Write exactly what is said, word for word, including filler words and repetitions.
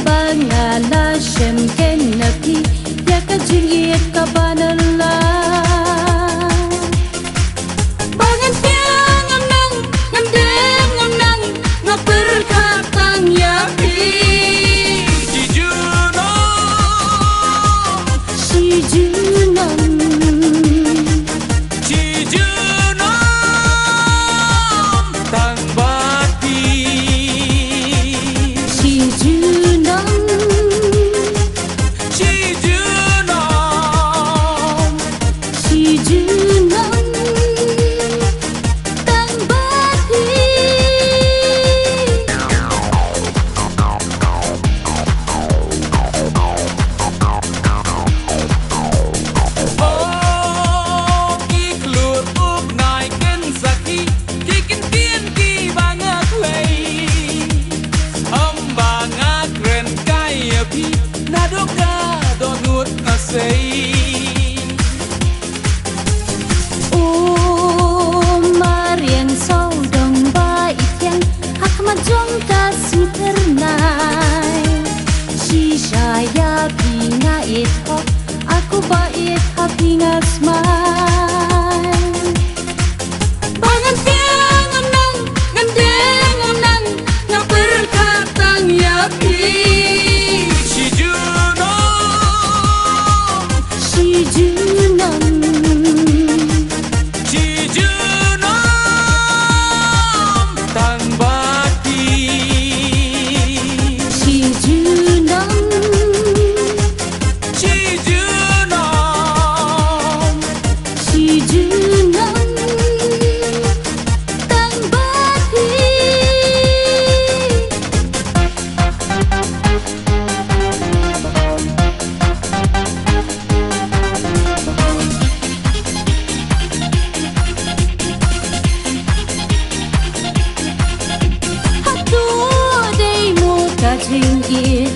Ba nga la shem keiñ na phi ïa ka jingïeit kaba nyngkong. Ba ngan thiang ngam nang, ngan dem ngam nang, nga pyrkhat tang ïa phi. Shi junom, shi junom, shi junom tang bad phi. Shi junom, shi junom, shi junom tang bad phi. O ki khlur u bnai kin sakhi, ki kyntien kiba nga khlei. Ym ba nga kren kai ïa phi, naduh ka dohnud nga sei. U mariang sawdong ba i thiang ha khmat jong ka sngi phyrnai. Shisha ïa phi nga ïeit hok, aku ba ïeit ha phi nga smai. Ba ngan thiang ngam nang, ngan dem ngam nang, nga pyrkhat tang ïa phi. Shi junom, shi junom, shi junom tang bad phi. Shi junom, shi junom, shi junom tang bad phi. Hato dei mo ka jingïeit